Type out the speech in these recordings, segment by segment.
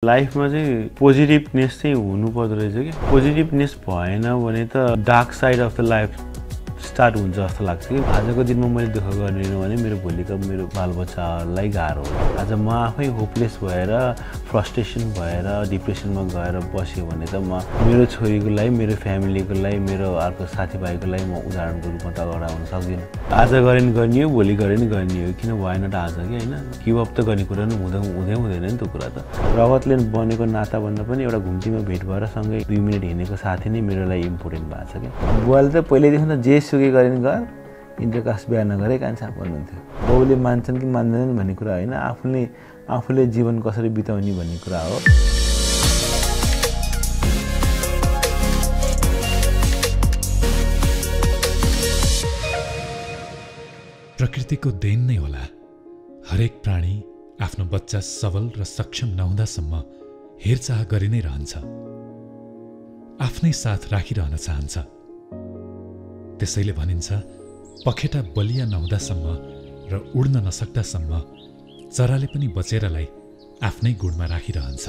लाइफमा चाहिँ पोजिटिभनेस चाहिँ हुनुपर्दो रहेछ कि पोजिटिभनेस भएन भने त dark side of the life start हुन्छ जस्तो लाग्छ कि आजको दिनमा मैले दुःख गरिदिनु भने मेरो भोलिको मेरो बालबच्चाहरूलाई गाह्रो हो। आज म आफै होपलेस भएर फ्रस्ट्रेसन भएर डिप्रेसनमा गएर बस्यो भने त म मेरो छोरीको लागि मेरो फ्यामिलीको लागि मेरो अर्को साथीभाइको लागि म उदाहरणको रूपमा त अगाडि आउन सक्दिनँ। आज गरेन गर्ने हो भोलि गरेन गर्ने हो किन भएन त आज कि होइन गिभ अप त गर्ने कुरा हुँदैन नि त्यो कुरा त। रगतले बनेको नाता भन्दा पनि एउटा घुम्तीमा भेट भएर सँगै 2 मिनट हिँडेको साथी नै मेरो लागि इम्पोर्टेन्ट भएको छ कि बुवाले त पहिल्यैदेखि त जे सुकै गरेन गर इन्टरकास्ट बिहा नगरे कान्छा भन्नुहुन्थ्यो। बाउले मान्छन् कि मान्दैनन् भन्ने कुरा होइन आफूले जीवन कसरी बिताउने भन्ने कुरा हो। प्रकृतिको देन नै होला। हरेक प्राणी आफ्नो बच्चा सबल र सक्षम नहुँदासम्म हेरचाह गरि नै रहन्छ, आफ्नै साथ राखिरहन चाहन्छ। त्यसैले भनिन्छ पखेटा बलिया नहुँदासम्म र उड्न नसक्दासम्म चराले पनि बचेरालाई आफ्नै गुणमा राखिरहन्छ।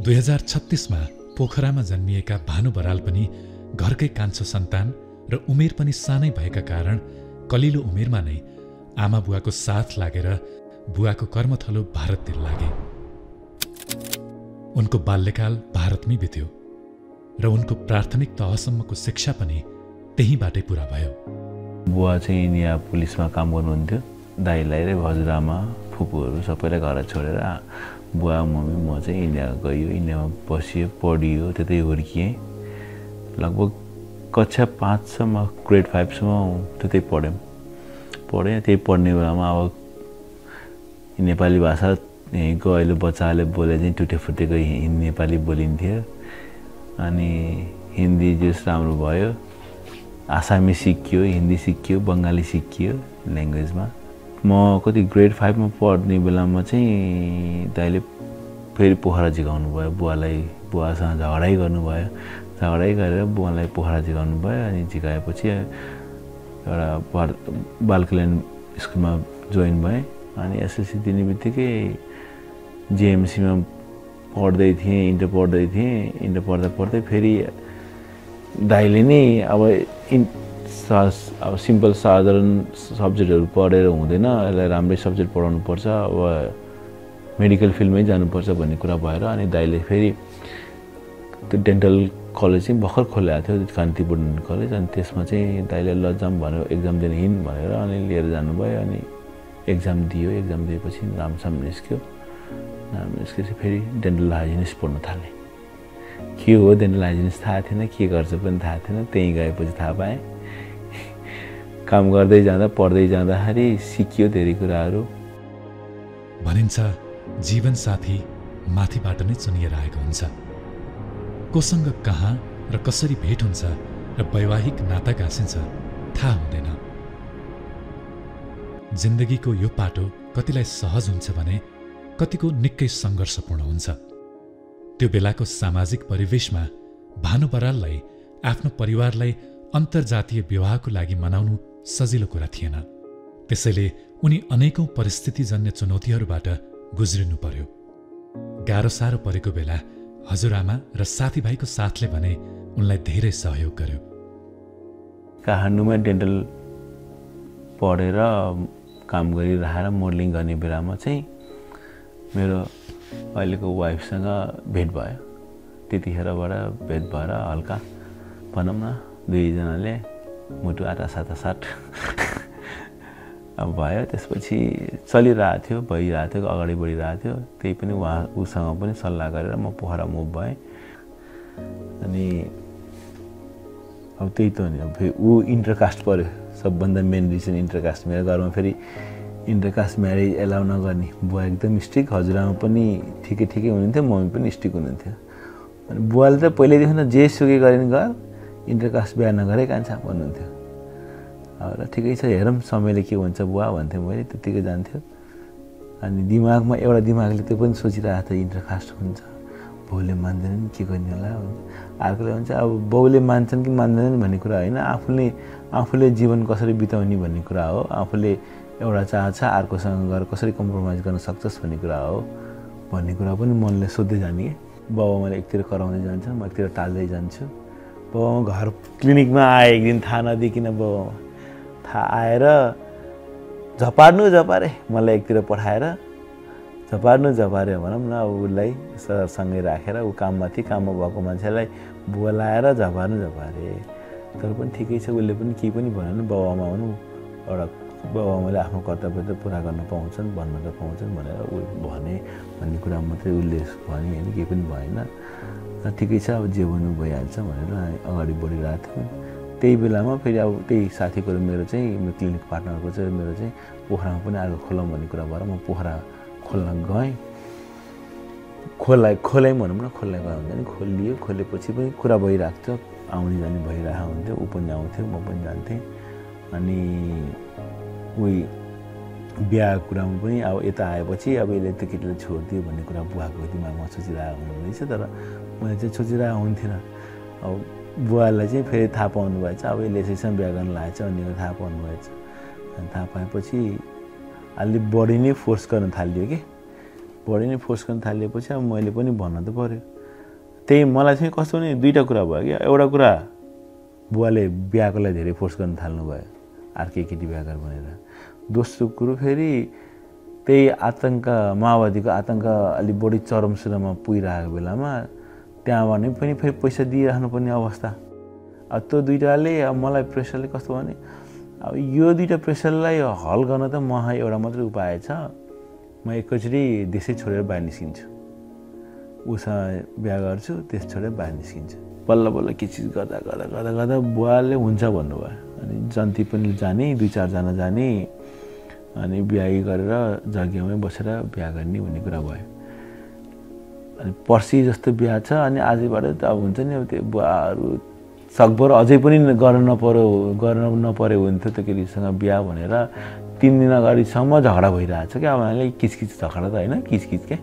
2036मा पोखरामा जन्मिएका भानु बराल पनि घरकै कान्छो सन्तान र उमेर पनि सानै भएका कारण कलिलो उमेरमा नै आमा बुवाको साथ लागेर बुवाको कर्मथलो भारततिर लागे। उनको बाल्यकाल भारतमै बित्यो र उनको प्राथमिक तहसम्मको शिक्षा पनि त्यहीँबाटै पुरा भयो। बुवा चाहिँ इन्डिया पुलिसमा काम गर्नुहुन्थ्यो। दाइलाई र हजुरआमा फुपूहरू सबैलाई घर छोडेर बुवा मम्मी म चाहिँ इन्डिया गयो। इन्डियामा बसियो, पढियो, त्यतै हुर्किएँ। लगभग कक्षा 5सम्म ग्रेड 5सम्म त्यतै पढेँ। त्यही पढ्ने बेलामा अब नेपाली भाषा यहीँको अहिले बच्चाहरूले बोले चाहिँ टुटेफुटेको नेपाली बोलिन्थ्यो। अनि हिन्दी जस राम्रो भयो, आसामी सिक्यो, हिन्दी सिक्यो, बङ्गाली सिक्यो ल्याङ्ग्वेजमा। म कति ग्रेड 5मा पढ्ने बेलामा चाहिँ दाइले फेरि पोखरा झिकाउनु भयो। बुवासँग झगडै गर्नुभयो। झगडै गरेर बुवालाई पोखरा झिकाउनु भयो। अनि झिकाएपछि एउटा बाल कल्याण स्कुलमा जोइन भएँ। अनि एसएलसी दिने बित्तिकै जेएमसीमा पढ्दै थिएँ, इन्टर पढ्दै थिएँ। इन्टर पढ्दै फेरि दाइले नै अब सिम्पल साधारण सब्जेक्टहरू पढेर हुँदैन, यसलाई राम्रै सब्जेक्ट पढाउनुपर्छ, अब मेडिकल फिल्डमै जानुपर्छ भन्ने कुरा भएर अनि दाइले फेरि त्यो डेन्टल कलेज चाहिँ भर्खर खोलेको थियो, कान्तिपुर कलेज। अनि त्यसमा चाहिँ दाइले ल जाऊँ भनेर एक्जाम दिन हिँड भनेर अनि लिएर जानुभयो। अनि एक्जाम दियो। एक्जाम दिएपछि नामसाम निस्क्यो। नाम निस्केपछि फेरि डेन्टल हाइजिनिस्ट पढ्न थालेँ। के हो डेन्टल हाइजिनिस्ट थाहा थिएन, के गर्छ पनि थाहा थिएन। त्यहीँ गएपछि थाहा पाएँ। काम गर्दै जाँदा पढ्दै जाँदाखेरि सिकियो धेरै कुराहरू। भनिन्छ जीवन साथी माथिबाट नै चुनिएर आएको हुन्छ। कोसँग कहाँ र कसरी भेट हुन्छ र वैवाहिक नाता गाँसिन्छ थाहा हुँदैन। जिन्दगीको यो पाटो कतिलाई सहज हुन्छ भने कतिको निकै सङ्घर्षपूर्ण हुन्छ। त्यो बेलाको सामाजिक परिवेशमा भानु बराललाई आफ्नो परिवारलाई अन्तर्जातीय विवाहको लागि मनाउनु सजिलो कुरा थिएन। त्यसैले उनी अनेकौं परिस्थितिजन्य चुनौतीहरूबाट गुज्रिनु पर्यो। गाह्रो साह्रो परेको बेला हजुरआमा र साथीभाइको साथले भने उनलाई धेरै सहयोग गर्यो। काठमाडौँमा डेन्टल पढेर काम गरिरहेर मोडलिङ गर्ने बेलामा चाहिँ मेरो अहिलेको वाइफसँग भेट भयो। त्यतिखेरबाट भेट भएर हल्का भनौँ न दुईजनाले मुटु आटासाटासाट अब भयो। त्यसपछि चलिरहेको थियो, भइरहेको थियो, अगाडि बढिरहेको थियो। त्यही पनि उसँग पनि सल्लाह गरेर म पोखरा मुभ भएँ। अनि अब त्यही त हो नि, अब फेरि ऊ इन्टरकास्ट पऱ्यो। सबभन्दा मेन रिजन इन्टरकास्ट। मेरो घरमा फेरि इन्टरकास्ट म्यारेज एलाउ नगर्ने। बुवा एकदम स्ट्रिक्ट, हजुरआमा पनि ठिकै हुनुहुन्थ्यो, मम्मी पनि स्ट्रिक्ट हुनुहुन्थ्यो। अनि बुवाले त पहिल्यैदेखि त जे सुकै गरेन गर इन्टरकास्ट बिहा नगरे कान्छा भन्नुहुन्थ्यो। र ठिकै छ हेरौँ समयले के हुन्छ बुवा भन्थेँ मैले। त्यत्तिकै जान्थ्यो। अनि दिमागमा एउटा दिमागले त्यो पनि सोचिरहेको थियो इन्टरकास्ट हुन्छ, बाउले मान्दैनन् के गर्ने होला भन्छ। अर्कोले भन्छ अब बाउले मान्छन् कि मान्दैनन् भन्ने कुरा होइन, आफूले जीवन कसरी बिताउने भन्ने कुरा हो। आफूले एउटा चाह छ अर्कोसँग गएर कसरी कम्प्रोमाइज गर्न सक्छस् भन्ने कुरा हो। भन्ने कुरा पनि मनले सोध्दै जाने कि बाबा मैले एकतिर कराउँदै जान्छ म एकतिर टाल्दै जान्छु बाबा घर क्लिनिकमा आए एक दिन थाहा नदिकिन बाबा थाहा आएर झपारे मलाई एकतिर पठाएर झपारे भनौँ न उसलाई सँगै राखेर ऊ काममा भएको मान्छेलाई बोलाएर झपारे तर पनि ठिकै छ उसले पनि केही पनि भएन बाबुआमा हुनु एउटा बाबुआमाले आफ्नो कर्तव्य त पुरा गर्न पाउँछन् भन्न त पाउँछन् भनेर ऊ भने भन्ने कुरा मात्रै उसले भने होइन केही पनि भएन ठिकै छ अब जे भन्नु भइहाल्छ भनेर अगाडि बढिरहेको थियौँ त्यही बेलामा फेरि अब त्यही साथीको मेरो चाहिँ मेरो क्लिनिक पार्टनरको चाहिँ मेरो चाहिँ पोखरामा पनि आगो खोलौँ भन्ने कुरा भएर म पोखरा खोल्न गएँ खोलाइ भनौँ न खोल्ने कुरा हुन्छ नि खोलेपछि पनि कुरा भइरहेको थियो आउने जाने भइरहेको हुन्थ्यो ऊ पनि आउँथ्यो म पनि जान्थेँ अनि उही बिहाको कुरामा पनि अब यता आएपछि अब यसले त्यो केटीले छोडिदियो भन्ने कुरा बुवाको दिमागमा सोचिरहेको हुनुहुँदैछ तर मैले चाहिँ सोचिरहेको हुन्थेन अब बुवालाई चाहिँ फेरि थाहा पाउनु भएछ अब यसले यसैसँग बिहा गर्न लागेछ भन्ने कुरा थाहा पाउनु भएछ अनि थाहा पाएपछि अलि बढी नै फोर्स गर्न थालियो कि बढी नै फोर्स गर्न थालिएपछि अब मैले पनि भन्न त पऱ्यो त्यही मलाई चाहिँ कस्तो नि दुईवटा कुरा भयो कि एउटा कुरा बुवाले बिहाको लागि धेरै फोर्स गर्न थाल्नु भयो अर्कै केटी बिहा गर भनेर दोस्रो कुरो फेरि त्यही आतङ्क माओवादीको आतङ्क अलिक बढी चरम सीमामा पुगिरहेको बेलामा त्यहाँबाट नै पनि फेरि पैसा दिइराख्नुपर्ने अवस्था अब त्यो दुइटाले अब मलाई प्रेसरले कस्तो भने अब यो दुइटा प्रेसरलाई हल गर्न त मलाई एउटा मात्रै उपाय छ म एकैचोटि देशै छोडेर बाहिर निस्किन्छु उसँग बिहा गर्छु देश छोडेर बाहिर निस्किन्छु बल्ल के चिज गर्दा बुवाले हुन्छ भन्नुभयो अनि जन्ती पनि जाने 2-4 जना जाने अनि बिहा गरेर जग्गामै बसेर बिहा गर्ने भन्ने कुरा भयो अनि पर्सि जस्तो बिहा छ अनि आजैबाट त अब हुन्छ नि अब त्यो बुवाहरू सकभर अझै पनि गर्न नपरे हुन्थ्यो त्यो केटीसँग बिहा भनेर 3 दिन अगाडिसम्म झगडा भइरहेछ क्या अब उनीहरूले किचकिच झगडा त होइन किचकिच के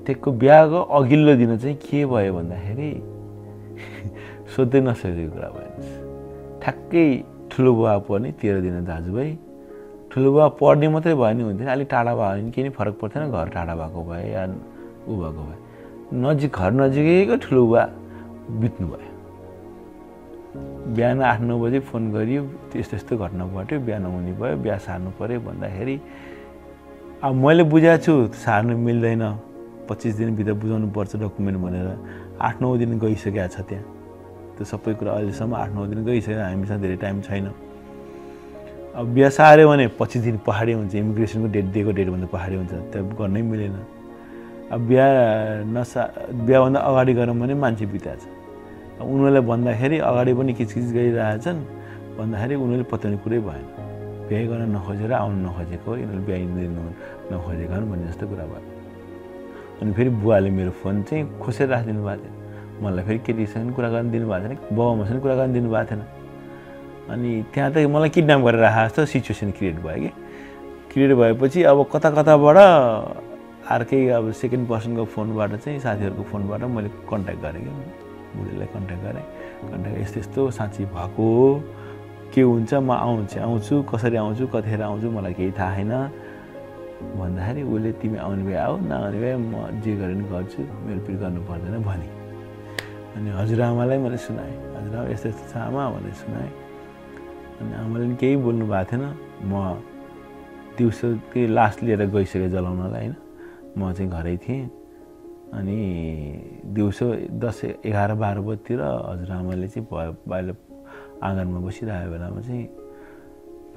त्यसको बिहाको अघिल्लो दिन चाहिँ के भयो भन्दाखेरि सोध्दै नसकेको कुरा भयो ठ्याक्कै ठुलो बुवा पर्ने 13 दिन दाजुभाइ ठुलो बुवा पढ्ने मात्रै भयो नि हुन्थेन अलिक टाढा भयो भने केही फरक पर्थेन घर टाढा भएको भए या ऊ भएको भए नजिक घर नजिकैको ठुलो बुवा बित्नु भयो बिहान 8-9 बजे फोन गरियो त्यस्तो घटना घट्यो बिहान हुने भयो बिहा सार्नु पर्यो भन्दाखेरि अब मैले बुझाएको छु सार्नु मिल्दैन 25 दिनभित्र बुझाउनु पर्छ डकुमेन्ट भनेर 8-9 दिन गइसकेको छ त्यहाँ त्यो सबै कुरा अहिलेसम्म 8-9 दिन गइसक्यो हामीसँग धेरै टाइम छैन अब बिहा सार्यो भने 25 दिन पहाडी हुन्छ इमिग्रेसनको डेट दिएको डेटभन्दा पहाडी हुन्छ त्यो गर्नै मिलेन अब बिहाभन्दा अगाडि गरौँ भने मान्छे बिताएछ अब उनीहरूलाई भन्दाखेरि अगाडि पनि किचकिच गरिरहेछन् भन्दाखेरि उनीहरूले पत्याउने कुरै भएन बिहा गर्न नखोजेर आउनु नखोजेको यिनीहरूले बिहा नखोजेको भन्ने जस्तो कुरा भयो अनि फेरि बुवाले मेरो फोन चाहिँ खोसेर राखिदिनु भएको थियो मलाई फेरि केटीसँग कुरा गर्न दिनुभएको थिएन बाबामासँग कुरा गर्न दिनुभएको थिएन अनि त्यहाँ त मलाई किडन्याप गरेर राखेको जस्तो सिचुएसन क्रिएट भयो कि क्रिएट भएपछि अब कताबाट अर्कै अब सेकेन्ड पर्सनको फोनबाट चाहिँ साथीहरूको फोनबाट मैले कन्ट्याक्ट गरेँ कि बुढीलाई कन्ट्याक्ट गरेँ यस्तो साँच्ची भएको हो के हुन्छ म आउँछु कसरी आउँछु कतिखेर आउँछु मलाई केही थाहा छैन भन्दाखेरि उसले तिमी आउने भए आऊ नआउने भए म जे गरे पनि गर्छु मेरो पिर गर्नु पर्दैन भने अनि हजुरआमालाई मैले सुनाएँ हजुरआमा यस्तो छ आमा भनेर सुनाएँ अनि आमाले पनि केही बोल्नु भएको थिएन म दिउँसो त्यो लास्ट लिएर गइसकेँ जलाउनलाई होइन म चाहिँ घरै थिएँ अनि दिउँसो 10-11-12 बजीतिर हजुरआमाले चाहिँ बाहिर आँगनमा बसिरहेको बेलामा चाहिँ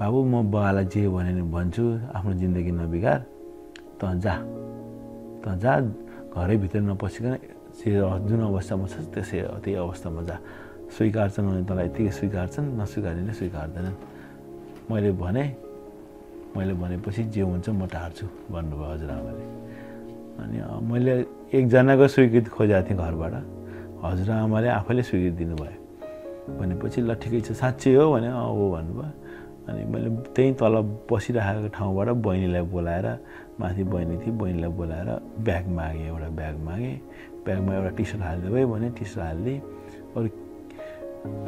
बाबु म बाबालाई जे भने नि भन्छु आफ्नो जिन्दगी नबिगार त जा घरैभित्र नपसिकन जुन अवस्थामा छ त्यही अवस्थामा जा स्वीकार्छन् भने तँलाई यतिकै स्वीकार्छन् नस्वीकार्ने स्वीकार्दैनन् मैले भनेपछि जे हुन्छ म टार्छु भन्नुभयो हजुरआमाले अनि मैले एकजनाको स्वीकृति खोजेको थिएँ घरबाट हजुरआमाले आफैले स्वीकृति दिनुभयो भनेपछि ल ठिकै छ साँच्चै हो भने हो भन्नुभयो अनि मैले त्यहीँ तल बसिरहेको ठाउँबाट बहिनीलाई बोलाएर माथि बहिनी थिए बहिनीलाई बोलाएर ब्याग मागेँ ब्यागमा एउटा टी सर्ट हालिदियो भाइ भने टी सर्ट हालिदिएँ अरू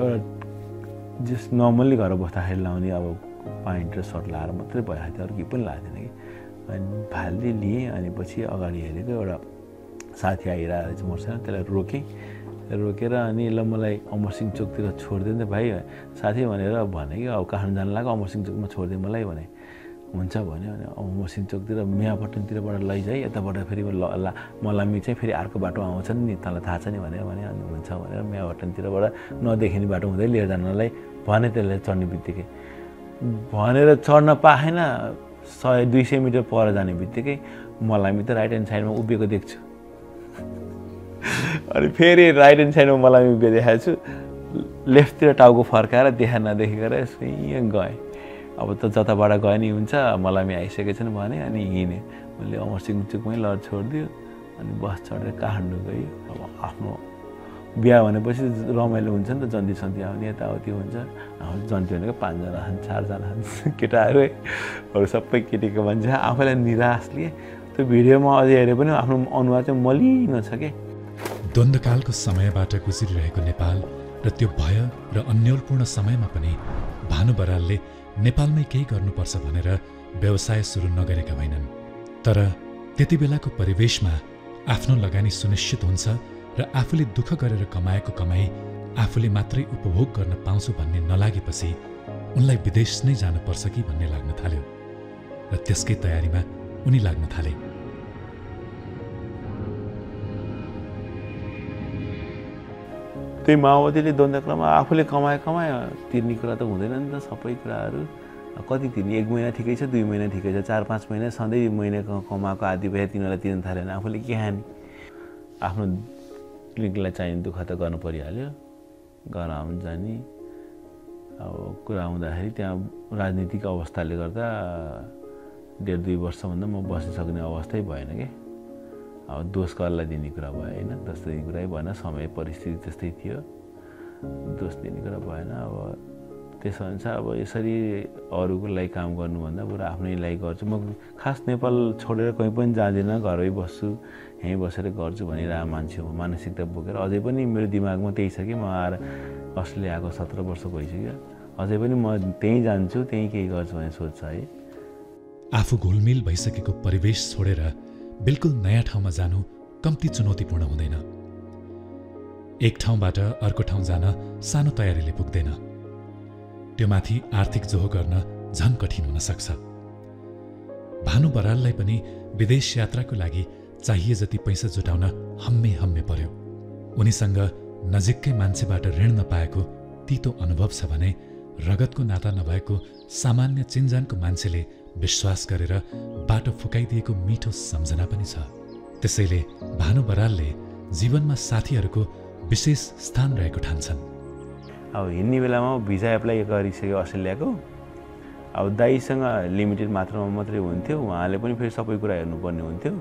एउटा जस्ट नर्मल्ली घर बस्दाखेरि लाउने अब प्यान्ट र सर्ट लाएर मात्रै भइरहेको थियो अरू केही पनि लागेको थिएन कि अनि फालिदिएँ लिएँ। अनि पछि अगाडि हेरेको एउटा साथी आइरहेको रहेछ मोटरसाइकल, त्यसलाई रोकेर अनि ल मलाई अमरसिंह चोकतिर छोडिदिनु त भाइ साथी भनेर भने कि अब काठमाडौँ जानु लाग्यो, अमरसिंह चोकमा छोडिदिएँ मलाई भने। हुन्छ भन्यो। अनि अमरसिंह चोकतिर मियापट्टनतिरबाट लैजाइ, यताबाट फेरि मलामी चाहिँ फेरि अर्को बाटो आउँछ नि, तँलाई थाहा छ नि भने। अनि हुन्छ भनेर मियापट्टनतिरबाट नदेखिने बाटो हुँदै लिएर जानलाई भने। त्यसले चढ्ने बित्तिकै भनेर चढ्न पाएन, 100-200 मिटर पर जाने बित्तिकै मलामी त राइट ह्यान्ड साइडमा उभिएको देख्छु। अनि फेरि राइट ह्यान्ड साइडमा मलामी उभिएको देखाएको छु, लेफ्टतिर टाउको फर्काएर नदेखिएर यहाँ गएँ। अब त जताबाट गए नि हुन्छ, मलामी आइसकेको छैन भने। अनि हिँडेँ, मैले अमरसिंह चोकमै लड छोडिदियो। अनि बस चढेर काठमाडौँ गयो। अब आफ्नो बिहा भनेपछि रमाइलो हुन्छ नि त, जन्ती सन्ती आउने यताउति हुन्छ। हाम्रो जन्ती भनेको 5 जना 4 जना केटाहरू सबै केटीको मान्छे। आफैलाई निराश लिए। त्यो भिडियोमा अझै हेरे पनि आफ्नो अनुहार चाहिँ मलिनो छ के। द्वन्द्वकालको समयबाट गुज्रिरहेको नेपाल र त्यो भय र अन्योलपूर्ण समयमा पनि भानु बरालले नेपालमै केही गर्नुपर्छ भनेर व्यवसाय सुरु नगरेका होइनन्। तर त्यति बेलाको परिवेशमा आफ्नो लगानी सुनिश्चित हुन्छ र आफूले दुःख गरेर कमाएको कमाई आफूले मात्रै उपभोग गर्न पाउँछु भन्ने नलागेपछि उनलाई विदेश नै जानुपर्छ कि भन्ने लाग्न थाल्यो र त्यसकै तयारीमा उनी लाग्न थाले। त्यही माओवादीले द्वन्द्वकालमा आफूले कमायो तिर्ने कुरा त हुँदैन नि त। सबै कुराहरू कति तिर्ने, 1 महिना ठिकै छ, 2 महिना ठिकै छ, 4-5 महिना सधैँ महिनाको कमाएको आधी पैसा तिनीहरूलाई तिर्न थाल्यो भने आफूले के खाने। आफ्नो क्लिनिकलाई चाहिने दुःख त गर्नु परिहाल्यो, घर आउनु जाने। अब कुरा हुँदाखेरि त्यहाँ राजनीतिक अवस्थाले गर्दा 1.5-2 वर्षभन्दा म बस्न सक्ने अवस्थै भएन कि। अब दोष कसलाई दिने कुरा भयो होइन, दोष दिने कुरै भएन, समय परिस्थिति त्यस्तै थियो, दोष दिने कुरा भएन। अब त्यसो भने चाहिँ अब यसरी अरूको लागि काम गर्नुभन्दा बरु आफ्नै लागि गर्छु। म खास नेपाल छोडेर कहीँ पनि जाँदिनँ, घरै बस्छु, यहीँ बसेर गर्छु भनिरहेको मान्छे हो। मानसिकता बोकेर अझै पनि मेरो दिमागमा त्यही छ कि म आएर अस्ट्रेलिया आएको 17 वर्ष भइसक्यो, अझै पनि म त्यहीँ जान्छु, त्यहीँ केही गर्छु भन्ने सोच छ है। आफू घुलमिल भइसकेको परिवेश छोडेर बिल्कुल नयाँ ठाउँमा जानु कम्ती चुनौतीपूर्ण हुँदैन। एक ठाउँबाट अर्को ठाउँ जान सानो तयारीले पुग्दैन, त्यो माथि आर्थिक जोहो गर्न झन कठिन हुन सक्छ। भानु बराललाई पनि विदेश यात्राको लागि चाहिए जति पैसा जुटाउन हम्मे पर्यो। उनीसँग नजिककै मान्छेबाट ऋण नपाएको तीतो अनुभव छ भने रगतको नाता नभएको सामान्य चिन्जानको मान्छेले विश्वास गरेर बाटो फुकाइदिएको मिठो सम्झना पनि छ। त्यसैले भानु बरालले जीवनमा साथीहरूको विशेष स्थान रहेको ठान्छन्। अब हिँड्ने बेलामा भिजा एप्लाई गरिसक्यो अस्ट्रेलियाको। अब दाइसँग लिमिटेड मात्रामा मात्रै हुन्थ्यो, उहाँले पनि फेरि सबै कुरा हेर्नुपर्ने हुन्थ्यो।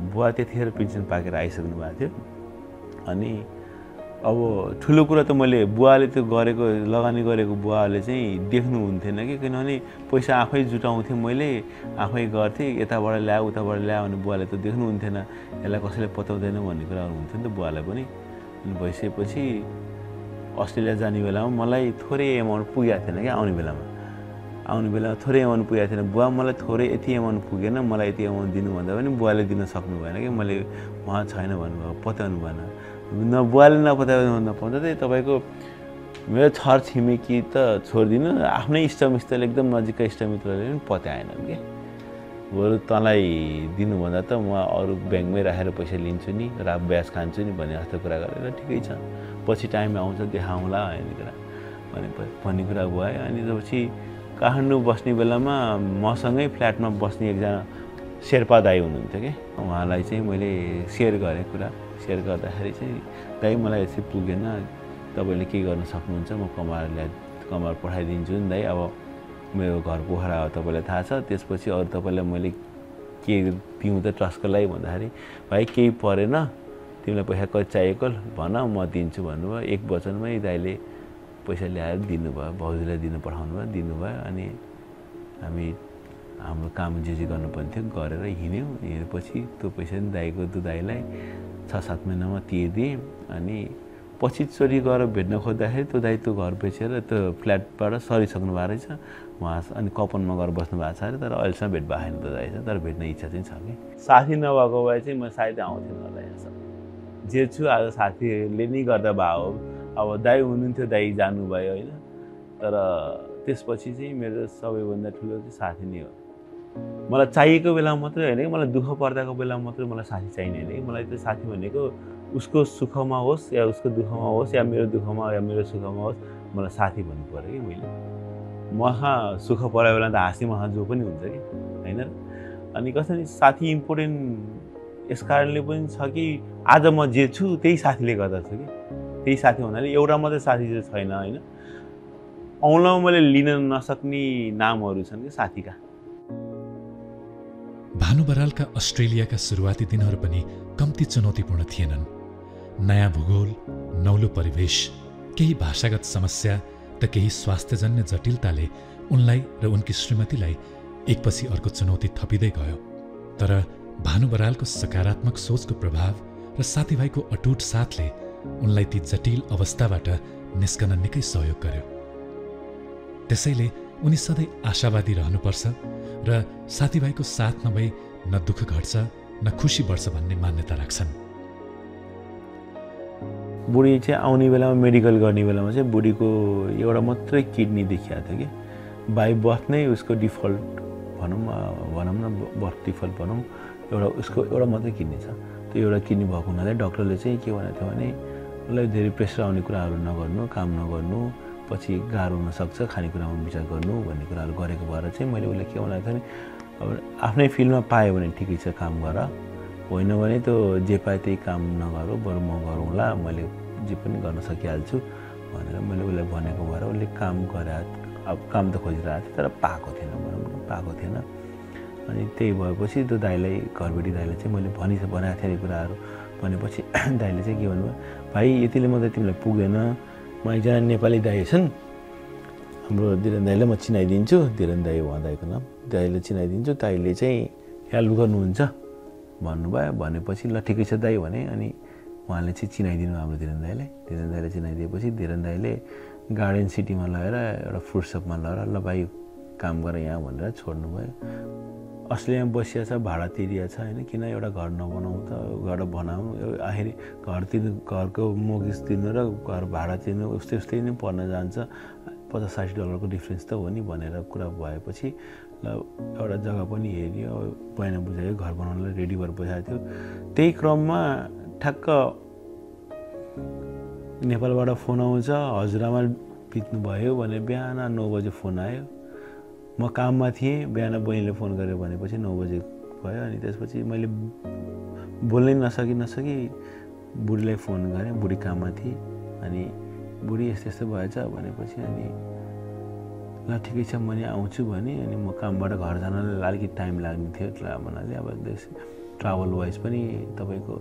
बुवा त्यतिखेर पेन्सन पाकेर आइसक्नु भएको थियो। अनि अब ठुलो कुरा त मैले बुवाले त्यो गरेको लगानी गरेको बुवाले चाहिँ देख्नुहुन्थेन कि, किनभने पैसा आफै जुटाउँथेँ, मैले आफै गर्थेँ, यताबाट ल्या उताबाट ल्या भने बुवाले त देख्नुहुन्थेन, यसलाई कसैले पताउँदैन भन्ने कुरा हुन्थ्यो नि त बुवालाई पनि। अनि भइसकेपछि अस्ट्रेलिया जाने बेलामा मलाई थोरै एमाउन्ट पुगेको थिएन क्या। आउने बेलामा थोरै एमाउन्ट पुगेको थिएन। बुवा मलाई थोरै यति एमाउन्ट पुगेन, मलाई यति एमाउन्ट दिनु भन्दा पनि बुवाले दिन सक्नु भएन कि। मैले उहाँ छैन भन्नुभयो, पत्याउनु भएन। बुवाले नपत्याउनु पाउँदा चाहिँ तपाईँको मेरो छर छिमेकी त छोडिदिनु, आफ्नै इष्टमित्रले एकदम नजिकका इष्टमित्रले पनि पत्याएनन् कि। बरु तँलाई दिनुभन्दा त म अरू ब्याङ्कमै राखेर पैसा लिन्छु नि, ब्याज खान्छु नि भन्ने जस्तो कुरा गरेर ठिकै छ, पछि टाइम आउँछ देखाउँला भन्ने कुरा भयो। अनि त्यसपछि काठमाडौँ बस्ने बेलामा मसँगै फ्ल्याटमा बस्ने एकजना शेर्पा दाइ हुनुहुन्थ्यो कि, उहाँलाई चाहिँ मैले सेयर गरेँ कुरा। सेयर गर्दाखेरि चाहिँ दाइ मलाई यसै पुगेन, तपाईँले के गर्न सक्नुहुन्छ, म कमाएर पठाइदिन्छु नि दाइ। अब मेरो घर पोखरा हो तपाईँलाई थाहा छ, त्यसपछि अरू तपाईँलाई मैले के दिउँ त ट्रस्टको लागि भन्दाखेरि भाइ केही परेन, तिमीलाई पैसा कति चाहिएको भन म दिन्छु भन्नुभयो। एक वचनमै दाइले पैसा ल्याएर दिनुभयो, भाउजूलाई पठाउनु भयो, दिनुभयो। अनि हामी हाम्रो काम जे गर्नुपर्ने थियो गरेर हिँड्यौँ। हिँडेपछि त्यो पैसा पनि दाइको दाइलाई 6-7 महिनामा तिर्दिएँ। अनि पछिचोटि गएर भेट्न खोज्दाखेरि त्यो दाइ त्यो घर बेचेर त्यो फ्ल्याटबाट सरिसक्नु भएको रहेछ। उहाँ अनि कपनमा गएर बस्नु भएको छ अरे, तर अहिलेसम्म भेट भएको छैन त दाइ छ, तर भेट्ने इच्छा चाहिँ छ कि। साथी नभएको भए चाहिँ म सायद आउँथेन होला यहाँसम्म। जे छु आज साथीले नै गर्दा भयो। अब दाइ हुनुहुन्थ्यो, दाइ जानुभयो होइन, तर त्यसपछि चाहिँ मेरो सबैभन्दा ठुलो चाहिँ साथी नै हो। मलाई चाहिएको बेलामा मात्रै होइन कि, मलाई दुःख पर्दाको बेलामा मात्रै मलाई साथी चाहिने होइन कि। मलाई त्यो साथी भनेको उसको सुखमा होस् या उसको दुःखमा होस् या मेरो दुःखमा या मेरो सुखमा होस्, मलाई साथी भन्नु पऱ्यो कि मैले। महा सुख पऱ्यो बेला त हाँस्ने महा जो पनि हुन्छ कि होइन। अनि कसरी साथी इम्पोर्टेन्ट यस कारणले पनि छ कि आज म जे छु त्यही साथीले गर्दा छु कि। त्यही साथी हुनाले एउटा मात्रै साथी चाहिँ छैन होइन। औँलामा मैले लिन नसक्ने नामहरू छन् कि साथीका। भानु बरालका अस्ट्रेलियाका सुरुवाती दिनहरू पनि कम्ती चुनौतीपूर्ण थिएनन्। नयाँ भूगोल, नौलो परिवेश, केही भाषागत समस्या त केही स्वास्थ्यजन्य जटिलताले उनलाई र उनकी श्रीमतीलाई एकपछि अर्को चुनौती थपिँदै गयो। तर भानु बरालको सकारात्मक सोचको प्रभाव र साथीभाइको अटुट साथले उनलाई ती जटिल अवस्थाबाट निस्कन निकै सहयोग गर्यो। त्यसैले उनी सधैँ आशावादी रहनुपर्छ र साथीभाइको साथ नभई न दुःख घट्छ न खुसी बढ्छ भन्ने मान्यता राख्छन्। बुढी चाहिँ आउने बेलामा मेडिकल गर्ने बेलामा चाहिँ बुढीको एउटा मात्रै किडनी देखिएको थियो कि। बाई बर्थ नै उसको डिफल्ट भनौँ न बर्थ डिफल्ट भनौँ, एउटा उसको एउटा मात्रै किडनी छ। त्यो एउटा किडनी भएको हुनाले डक्टरले चाहिँ के भनेको थियो भने उसलाई धेरै प्रेसर आउने कुराहरू नगर्नु, काम नगर्नु, पछि गाह्रो हुनसक्छ, खानेकुरामा विचार गर्नु भन्ने कुराहरू गरेको भएर चाहिँ मैले उसलाई के भनेको थिएँ भने अब आफ्नै फिल्डमा पायो भने ठिकै छ काम गर, होइन भने त्यो जे पाए त्यही काम नगरौँ, बरु म गरौँला, मैले जे पनि गर्न सकिहाल्छु भनेर मैले उसलाई भनेको भएर उसले काम गरे। अब काम त खोजिरहेको थियो तर पाएको थिएन, भनौँ न पाएको थिएन। अनि त्यही भएपछि त्यो दाइलाई, घरबेटी दाइलाई चाहिँ मैले भनेको थिएँ कुराहरू भनेपछि दाइले चाहिँ के भन्नुभयो, भाइ यतिले मात्रै तिमीलाई पुग्दैन, म एकजना नेपाली दाइ छन् हाम्रो धीरेन दाइलाई म चिनाइदिन्छु, धीरेन दाइ उहाँ दाइको नाम, दाइले चिनाइदिन्छु, दाइले चाहिँ हेल्प गर्नुहुन्छ भन्नुभयो। भनेपछि ल ठिकै छ दाइ भने अनि उहाँले चाहिँ चिनाइदिनु हाम्रो धीरेन दाइले चिनाइदिएपछि धीरेन दाइले गार्डन सिटीमा लगेर एउटा फ्रुट सपमा लगेर ल भाइ काम गर यहाँ भनेर छोड्नुभयो। अस्ट्रेलियामा बसिया छ, भाडा तिरिया छ होइन, किन एउटा घर नबनाउँ त, घर बनाउँ, आखिर घर तिर्नु, घरको मोर्गेज तिर्नु र घर भाडा तिर्नु उस्तै नै पर्न जान्छ, $50-60 डिफ्रेन्स त हो नि भनेर कुरा भएपछि ल एउटा जग्गा पनि हेऱ्यो, बयाना बुझायो, घर बनाउनलाई रेडी भएर बसेको थियो। त्यही क्रममा ठ्याक्क नेपालबाट फोन आउँछ, हजुरआमा बित्नुभयो भने बिहान 9 बजे फोन आयो। म काममा थिएँ, बिहान बहिनीले फोन गर्यो भनेपछि 9 बजे भयो। अनि त्यसपछि मैले बोल्नै नसकी बुढीलाई फोन गरेँ, बुढी काममा थिएँ। अनि बुढी यस्तो भएछ भनेपछि अनि ल ठिकै छ म नि आउँछु भने अनि म कामबाट घर जानलाई अलिकति टाइम लाग्ने थियो भन्नाले अब ट्राभल वाइज पनि तपाईँको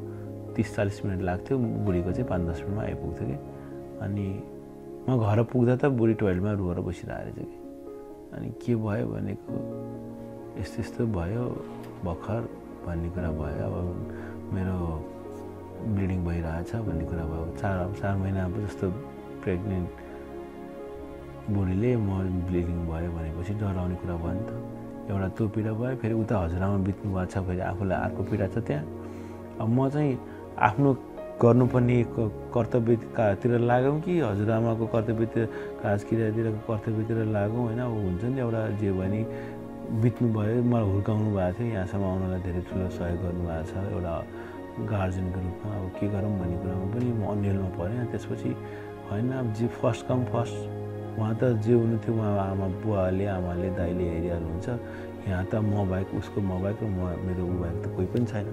30-40 मिनट लाग्थ्यो, बुढीको चाहिँ 5-10 मिनटमा आइपुग्थ्यो कि। अनि म घर पुग्दा त बुढी टोइलेटमा रोएर बसिरहेको रहेछ कि। अनि के भयो भनेको यस्तो भयो भर्खर भन्ने कुरा भयो। अब मेरो ब्लिडिङ भइरहेछ भन्ने कुरा भयो। 4 महिना जस्तो प्रेग्नेन्ट बुढीले म ब्लिडिङ भयो भनेपछि डराउने कुरा भयो नि त। एउटा त्यो पीडा भयो, फेरि उता हजुरआमा बित्नु भएको छ, फेरि आफूलाई अर्को पीडा छ त्यहाँ। अब म चाहिँ आफ्नो गर्नुपर्ने कर्तव्यतिर लागौँ कि हजुरआमाको कर्तव्यतिर, राजक्रियातिरको कर्तव्यतिर लागौँ होइन। अब हुन्छ नि एउटा जे भने बित्नु भयो, मलाई हुर्काउनु भएको थियो, यहाँसम्म आउनलाई धेरै ठुलो सहयोग गर्नुभएको छ एउटा गार्जेनको रूपमा। अब के गरौँ भन्ने कुरामा पनि म अन्यलमा परेँ। त्यसपछि होइन अब जे फर्स्ट कम फर्स्ट, उहाँ त जे हुनुहुन्थ्यो उहाँ आमाले दाइले हेरिहाल्नुहुन्छ, यहाँ त म बाहेक उसको म बाहेक र मेरो ऊ बाहेक त कोही पनि छैन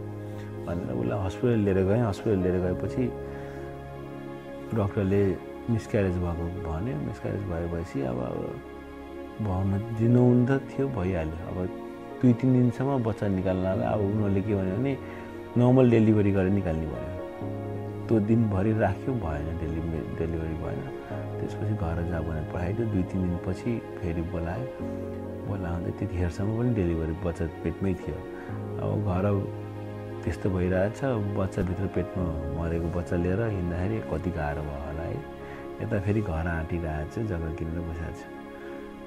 भनेर उसलाई हस्पिटल लिएर गएँ। हस्पिटल लिएर गएपछि डक्टरले मिसक्यारेज भएको भन्यो। मिसक्यारेज भएपछि अब भाउन दिनुहुन त थियो, भइहाल्यो। अब 2-3 दिनसम्म बच्चा निकाल्नलाई अब उनीहरूले के भन्यो भने नर्मल डेलिभरी गरेर निकाल्ने भयो। त्यो दिनभरि राख्यो, भएन, डेलिभरी भएन। त्यसपछि घर जा भनेर पठाइदियो। 2-3 दिनपछि फेरि बोलाउँदै त्यतिखेरसम्म पनि डेलिभरी बच्चा पेटमै थियो। अब घर त्यस्तो भइरहेछ, बच्चाभित्र पेटमा मरेको बच्चा लिएर हिँड्दाखेरि कति गाह्रो भयो होला है। यता फेरि घर आँटिरहेछ, जग्गा किनेर बसेको छ।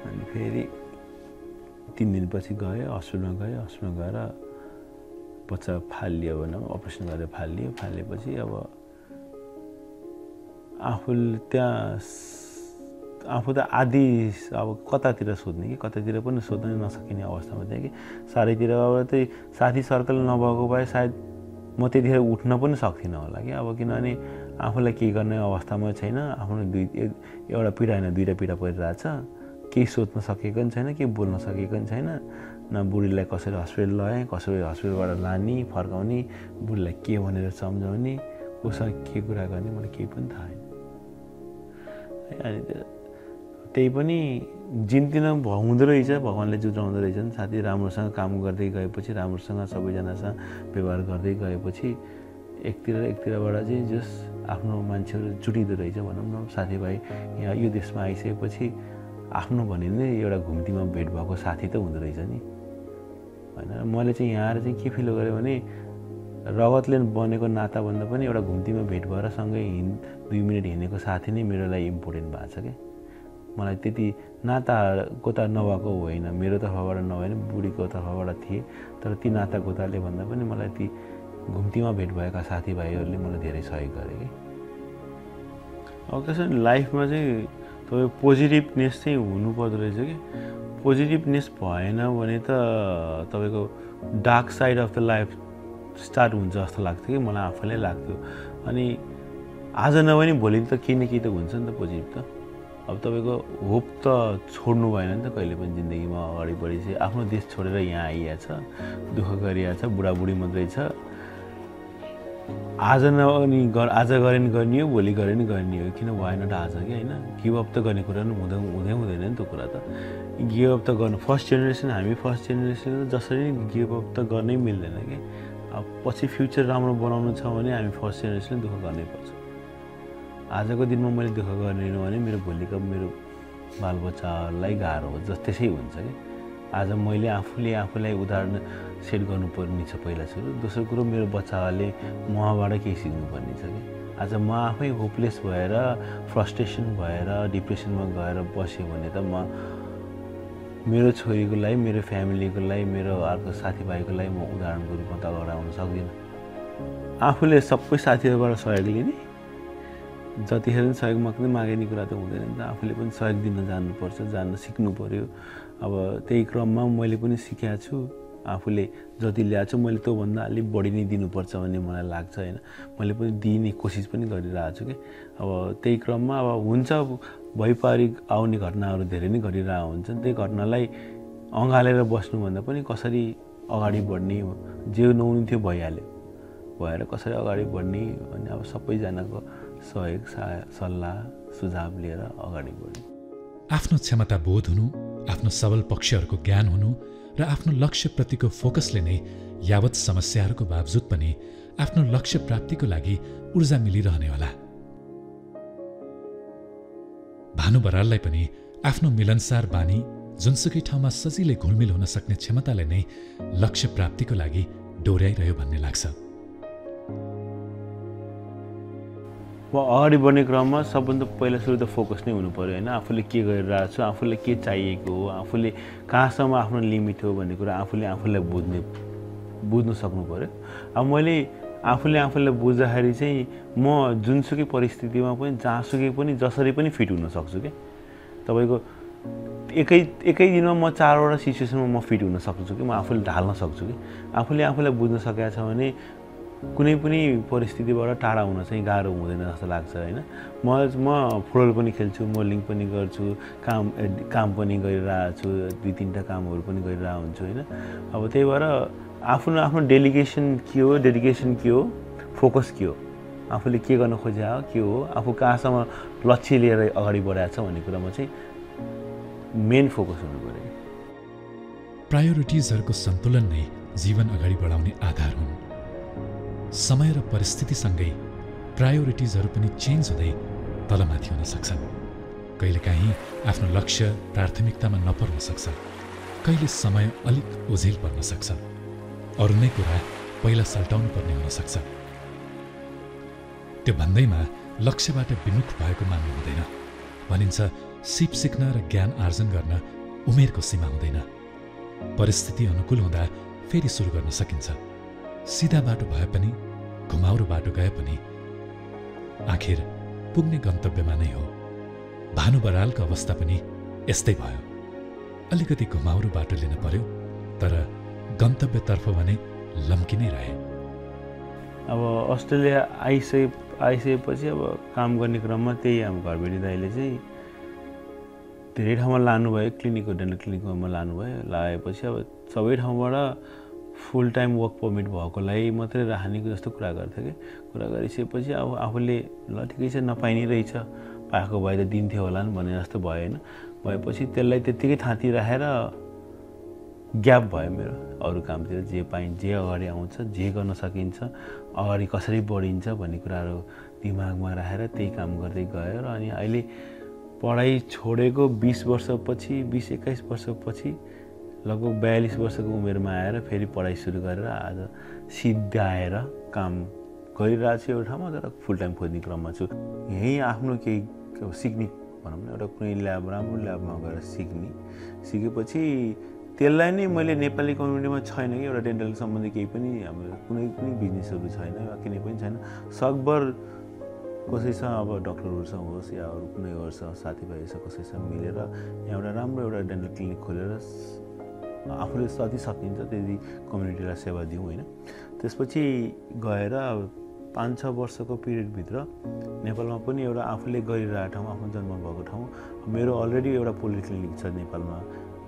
अनि फेरि 3 दिनपछि गएँ हस्पिटलमा गएर बच्चा फालियो भनौँ अपरेसन गरेर फालिएपछि अब आफू त आधी अब कतातिर सोध्ने कि कतातिर पनि सोध्न नसकिने अवस्थामा थिएँ कि साह्रैतिर अब त्यही साथी सर्कल नभएको भए सायद म त्यतिखेर उठ्न पनि सक्थिनँ होला कि अब किनभने आफूलाई केही गर्ने अवस्थामा छैन आफ्नो एउटा पीडा होइन 2टा पीडा परिरहेछ केही सोध्न सकेको पनि छैन केही बोल्न सकेको पनि छैन न बुढीलाई कसरी हस्पिटल लगाएँ कसरी हस्पिटलबाट लाने फर्काउने बुढीलाई के भनेर सम्झाउने उसँग के कुरा गर्ने मलाई केही पनि थाहा छैन अनि त्यही पनि जिन्तिन हुँदो रहेछ भगवान्ले जुटाउँदो रहेछ नि साथी राम्रोसँग काम गर्दै गएपछि राम्रोसँग सबैजनासँग व्यवहार गर्दै गएपछि एकतिरबाट चाहिँ जस आफ्नो मान्छेहरू जुटिँदो रहेछ भनौँ न साथीभाइ यहाँ यो देशमा आइसकेपछि आफ्नो भने नै एउटा घुम्तीमा भेट भएको साथी त हुँदो रहेछ नि होइन मैले चाहिँ यहाँ आएर चाहिँ के फिल गरेँ भने रगतले बनेको नाताभन्दा पनि एउटा घुम्तीमा भेट भएर सँगै 2 मिनट हिँडेको साथी नै मेरो लागि इम्पोर्टेन्ट भएको छ क्या मलाई त्यति नातागोता नभएको होइन मेरो तर्फबाट नभए बुढीको तर्फबाट थिए तर ती नातागोताले भन्दा पनि मलाई ती घुम्तीमा भेट भएका साथीभाइहरूले मलाई धेरै सहयोग गरे कि अब त्यसरी लाइफमा चाहिँ तपाईँ पोजिटिभनेस चाहिँ हुनुपर्दो रहेछ कि पोजिटिभनेस भएन भने त तपाईँको dark side of the life start हुन्छ जस्तो लाग्थ्यो कि मलाई आफैलाई लाग्थ्यो अनि आज नभए नि भोलि त केही न केही त हुन्छ नि त पोजिटिभ त अब तपाईँको होप त छोड्नु भएन नि त कहिले पनि जिन्दगीमा अगाडि बढी चाहिँ आफ्नो देश छोडेर यहाँ आइरहेछ दुःख गरिरहेछ बुढाबुढी मात्रै छ आज गरे नि गर्ने हो भोलि गरे नि गर्ने हो किन भएन त आज कि होइन गिभअप त गर्ने कुरा पनि हुँदैन नि त्यो कुरा त गिभअप त गर्नु फर्स्ट जेनेरेसन जसरी गिभअप त गर्नै मिल्दैन कि अब पछि फ्युचर राम्रो बनाउनु छ भने हामी फर्स्ट जेनेरेसन दुःख गर्नै पर्छ आजको दिनमा मैले दुःख गरेन भने मेरो भोलिको मेरो बालबच्चाहरूलाई गाह्रो हो त्यसै हुन्छ कि आज मैले आफूलाई उदाहरण सेट गर्नुपर्ने छ पहिला सुरु दोस्रो कुरो मेरो बच्चाहरूले मबाट केही सिक्नुपर्ने छ कि आज म आफै होपलेस भएर फ्रस्ट्रेसन भएर डिप्रेसनमा गएर बस्यो भने त म मेरो छोरीको लागि मेरो फ्यामिलीको लागि मेरो अर्को साथीभाइको लागि म उदाहरणको रूपमा त अगाडि आउन सक्दिनँ आफूले सबै साथीहरूबाट सहयोग लिने जतिखेर पनि सहयोग माग्ने कुरा त हुँदैन नि त आफूले पनि सहयोग दिन जान्नुपर्छ जान्न सिक्नु पर्यो अब त्यही क्रममा मैले पनि सिकेको छु आफूले जति ल्याएको छु मैले त्योभन्दा अलिक बढी नै दिनुपर्छ भन्ने मलाई लाग्छ होइन मैले पनि दिने कोसिस पनि गरिरहेको छु कि अब त्यही क्रममा अब हुन्छ भइपारिक आउने घटनाहरू धेरै नै घटिरहेको हुन्छ त्यही घटनालाई अँगालेर बस्नुभन्दा पनि कसरी अगाडि बढ्ने जे नहुने थियो भइहाल्यो भएर कसरी अगाडि बढ्ने अनि अब सबैजनाको सहयोग सल्लाह सुझाव लिएर अगाडि बढ्ने आफ्नो क्षमता बोध हुनु आफ्नो सबल पक्षहरूको ज्ञान हुनु र आफ्नो लक्ष्यप्रतिको फोकसले नै यावत समस्याहरूको बावजुद पनि आफ्नो लक्ष्य प्राप्तिको लागि ऊर्जा मिलिरहने होला भानु बराललाई पनि आफ्नो मिलनसार बानी जुनसुकै ठाउँमा सजिलै घुलमिल हुन सक्ने क्षमताले नै लक्ष्य प्राप्तिको लागि डोर्याइरह्यो भन्ने लाग्छ अगाडि बढ्ने क्रममा सबभन्दा पहिला सुरु त फोकस नै हुनु पर्यो होइन आफूले के गरिरहेको छु आफूले के चाहिएको हो आफूले कहाँसम्म आफ्नो लिमिट हो भन्ने कुरा आफूलाई बुझ्नु सक्नु पर्यो अब मैले आफूलाई बुझ्दाखेरि चाहिँ म जुनसुकै परिस्थितिमा पनि जहाँसुकै पनि जसरी पनि फिट हुन सक्छु क्या तपाईँको एकै दिनमा म 4वटा सिचुएसनमा म फिट हुन सक्छु कि म आफूले ढाल्न सक्छु कि आफूलाई बुझ्न सकेको छ भने कुनै पनि परिस्थितिबाट टाढा हुन चाहिँ गाह्रो हुँदैन जस्तो लाग्छ होइन म फुटबल पनि खेल्छु मोडलिङ पनि गर्छु काम पनि गरिरहेको छु 2-3टा कामहरू पनि गरिरहेको हुन्छु होइन अब त्यही भएर आफ्नो डेडिकेसन के हो फोकस के हो आफूले के गर्न खोजेको हो के हो आफू कहाँसम्म लक्ष्य लिएर अगाडि बढाएको छ भन्ने कुरामा चाहिँ मेन फोकस हुनु पर्यो प्रायोरिटिजहरूको सन्तुलन नै जीवन अगाडि बढाउने आधार हुन् समय र परिस्थितिसँगै प्रायोरिटिजहरू पनि चेन्ज हुँदै तलमाथि हुन सक्छन् कहिलेकाहीँ आफ्नो लक्ष्य प्राथमिकतामा नपर्न सक्छ कहिले समय अलिक ओझेल पर्न सक्छ अरू नै कुरा पहिला सल्टाउनु पर्ने हुन सक्छ त्यो भन्दैमा लक्ष्यबाट विमुख भएको मान्नु हुँदैन भनिन्छ सिप सिक्न र ज्ञान आर्जन गर्न उमेरको सीमा हुँदैन परिस्थिति अनुकूल हुँदा फेरि सुरु गर्न सकिन्छ। सिधा बाटो भए पनि, घुमाउरो बाटो गए पनि आखिर पुग्ने गन्तव्यमा नै हो। भानु बरालको अवस्था पनि यस्तै भयो। अलिकति घुमाउरो बाटो लिन पर्यो, तर गन्तव्यतर्फ भने लम्किनै रहे। अब अस्ट्रेलिया आइसकेपछि अब काम गर्ने क्रममा त्यही हाम्रो घरबेटी दाइले चाहिँ धेरै ठाउँमा लानुभयो, डेन्टल क्लिनिकमा लानुभयो। लागेपछि अब सबै ठाउँबाट फुल टाइम वर्क परमिट भएकोलाई मात्रै राख्ने जस्तो कुरा गर्थ्यो कि। कुरा गरिसकेपछि अब आफूले ल ठिकै छ, नपाइने रहेछ, पाएको भए त दिन्थ्यो होला नि भने जस्तो भयो होइन। भएपछि त्यसलाई त्यत्तिकै थाँती राखेर ग्याप भयो मेरो अरू कामतिर। जे पाइन्छ, जे अगाडि आउँछ, जे गर्न सकिन्छ, अगाडि कसरी बढिन्छ भन्ने कुराहरू दिमागमा राखेर त्यही काम गर्दै गयो। र अनि अहिले पढाइ छोडेको 20 वर्षपछि, 20-21 वर्षपछि लगभग 42 वर्षको उमेरमा आएर फेरि पढाइ सुरु गरेर आज सिद्धाएर काम गरिरहेको छु एउटा ठाउँमा, तर फुल टाइम खोज्ने क्रममा छु। यहीँ आफ्नो केही सिक्ने भनौँ न, एउटा कुनै ल्याब, राम्रो ल्याबमा गएर सिकेपछि त्यसलाई नै मैले नेपाली कम्युनिटीमा छैन कि एउटा डेन्टल सम्बन्धी केही पनि हाम्रो कुनै पनि बिजनेसहरू छैन, कुनै पनि छैन। सकभर कसैसँग अब डक्टरहरूसँग होस् या अरू कुनै अरूसँग साथीभाइसँग कसैसँग मिलेर एउटा राम्रो एउटा डेन्टल क्लिनिक खोलेर आफूले जति सकिन्छ त्यति कम्युनिटीलाई सेवा दिउँ होइन। त्यसपछि गएर 5-6 वर्षको पिरियडभित्र नेपालमा पनि एउटा आफूले गरिरहेको ठाउँ, आफ्नो जन्म भएको ठाउँ, मेरो अलरेडी एउटा पोलिक्लिनिक छ नेपालमा।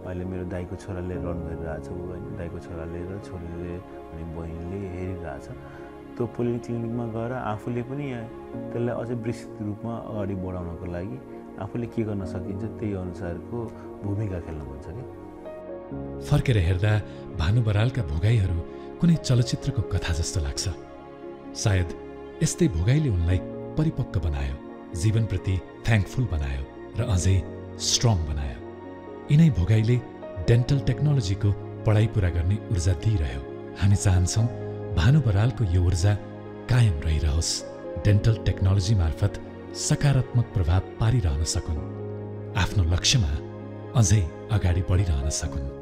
अहिले मेरो दाइको छोराले रन गरिरहेछ होइन, दाइको छोराले र छोरीले अनि बहिनीले हेरिरहेछ। त्यो पोलिक्लिनिकमा गएर आफूले पनि त्यसलाई अझै विस्तृत रूपमा अगाडि बढाउनको लागि आफूले के गर्न सकिन्छ त्यही अनुसारको भूमिका खेल्न हुन्छ कि। फर्केर हेर्दा भानु बरालका भोगाईहरू कुनै चलचित्रको कथा जस्तो लाग्छ। सायद यस्तै भोगाईले उनलाई परिपक्व बनायो, जीवनप्रति थ्याङ्कफुल बनायो र अझै स्ट्रङ बनायो। यिनै भोगाईले डेन्टल टेक्नोलोजीको पढाइ पुरा गर्ने ऊर्जा दिइरह्यो। हामी चाहन्छौँ भानु बरालको यो ऊर्जा कायम रहिरहोस्, डेन्टल टेक्नोलोजी मार्फत सकारात्मक प्रभाव पारिरहन सकुन्, आफ्नो लक्ष्यमा अझै अगाडि बढिरहन सकुन्।